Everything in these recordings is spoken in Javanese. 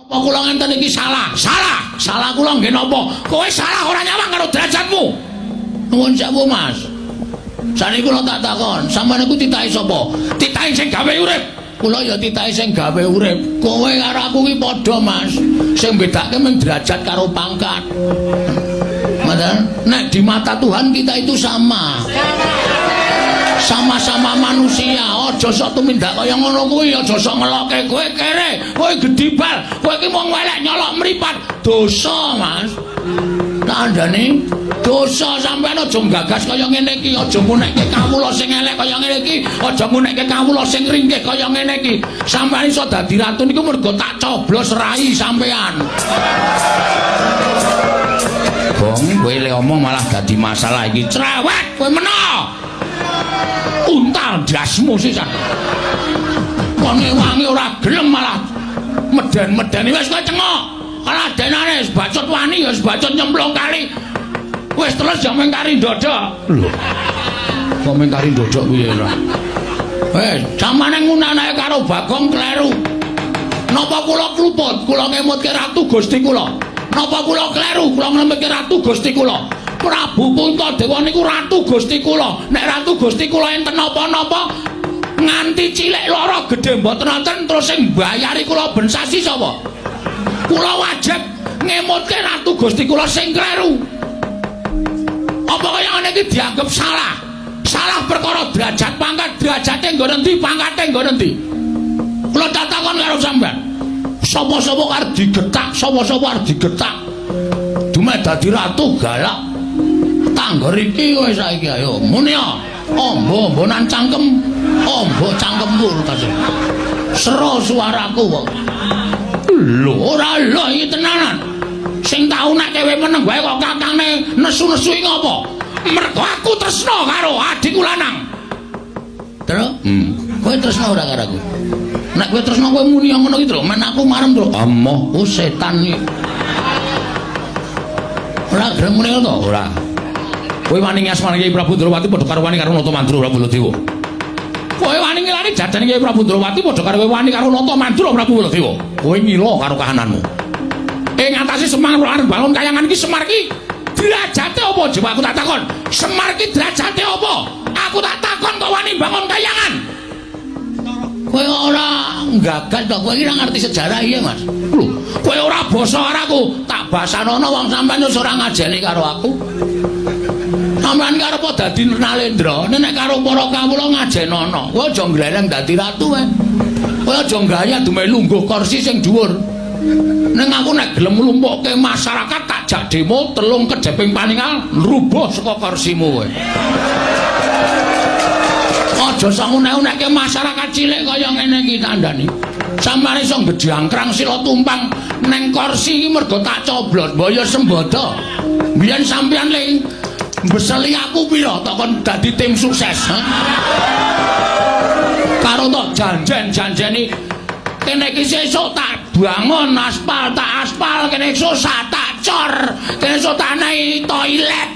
Apa kula ngenten iki salah? Salah. Salah kula nggih napa? Kowe salah ora nyawang karo derajatmu. Nuwun sewu, Mas. Saniki kula tak takon, sampeyan niku titahe sapa? Titahe sing gawe urip. Kula ya titahe sing gawe urip. Kowe karo aku ki padha, Mas. Sing bedake mung derajat karo pangkat. Ngoten? Nek di mata Tuhan kita itu sama. Sama-sama manusia. Aja sok tumindak kaya ngono kuwi, aja sok ngelokke kowe kere, kowe gedibal, kowe iki wong welek nyolok mripat. Dosa, Mas. Kandhane dosa sampean aja nggagas kaya ngene iki, aja ngunekke kawula sing elek kaya ngene iki, aja ngunekke kawula sing ringkih kaya ngene iki. Sampean iso dadi ratu niku mergo tak coblos rai sampean. Gong, kowe le omong malah dadi masalah iki. Cerewet kowe meno. Untal ndasmu sisan. Wong wangi ora gelem malah meden-medeni wis kowe cengok. Kaladenane wis bacot wani, wis bacot nyemplung kali. Wis terus ya mung kari ndodok. Lho. Kok mung kari ndodok piye ora? Wis, samane ngunanake karo Bagong kleru. Napa kula kluput, kula ngemutke Ratu Gusti kula. Napa kula kleru, kula ngemutke Ratu Gusti kula. Prabu Puntadewa niku Ratu Gusti kula. Nek Ratu Gusti kula enten napa-napa nganti cilik lara gedhe mboten wonten terus sing mbayari kula ben sasi sapa? Kula wajib ngemutke Ratu Gusti kula sing kleru. Apa kaya ngene iki dianggep salah? Salah perkara derajat pangkat, derajate nggon endi, pangkate nggon endi? Kula takon karo sampean. Sapa-sapa arep digetak, sapa-sapa arep digetak. Dumeh dadi ratu galak. Tangger iki kowe saiki ayo muni ya. Ombo-ombonan cangkem, ombo cangkemku kasih. Sero suaraku kok. Lho, ora lho iki tenanan. Sing tau nek kowe meneng wae kok kakangne nesu-nesu iki ngopo? Mergo aku tresna karo adikku lanang. Terus? Kowe tresna ora karo aku? Nek kowe tresna kowe muni ngono iki, Tru. Men aku marem, Tru. Amoh, ku setan iki. Ora gelem muni ngono to? Ora. Kowe wani ngasmani Kyai Prabu Ndrawati padha karo wani karo Nata Mandra Prabu Baladewa. Kowe wani ngilani jajane Kyai Prabu Ndrawati padha karo kowe wani karo Nata Mandra Prabu Baladewa. Kowe ngila karo kahananmu. Ing atase Semar arep bangun kayangan iki Semar iki derajate apa? Coba aku tak takon. Semar iki derajate apa? Aku tak takon kok wani bangun kayangan. Kowe ora nggagas to, kowe iki ora ngerti sejarah iya, Mas. Lho, kowe ora basa karo aku, tak basanono wong sampean wis ora ngajeni karo aku. Sampeyan karo apa dadi Nalendra? Nek karo para kawula ngajenono. Kowe aja ngleleng dadi ratu wae. Kowe aja gaya dumeh lungguh kursi sing dhuwur. Ning aku nek gelem nglumpukke masyarakat tak jak demo telung kejeping paningal rubuh saka kursimu kowe. Aja sak unek-unekke masyarakat cilik kaya ngene iki kandhani. Sampeyan iso ngejangkrang sila tumpang neng kursi iki mergo tak coblos mbaya sembodo. Biyen sampeyan le mbeseli aku pira tok kon dadi tim sukses, ha? Karo tok janjen-janjeni kene iki sesuk tak bangun aspal, tak aspal, kene esuk tak cor, kene esuk tak naik toilet.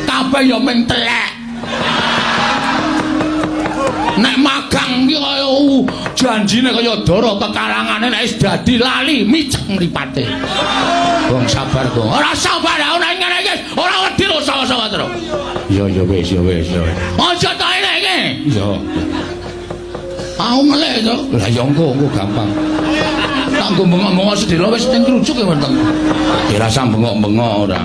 Kabeh ya mung telek. Nek magang iki kaya janjine kaya dara kekalangane nek wis dadi lali micek mripate. Wong sabar kok. Ora sabar aku nek ngene iki ora wedi lho sawa-sawa terus. Iya ya wis ya wis ya. Aja ta ngene iki. Iya. Aku ngelih to. Lah ya engko engko gampang. Tak nggo bengok-bengok sedhela wis ning krucuk ya wonten. Ya rasa bengok-bengok ora.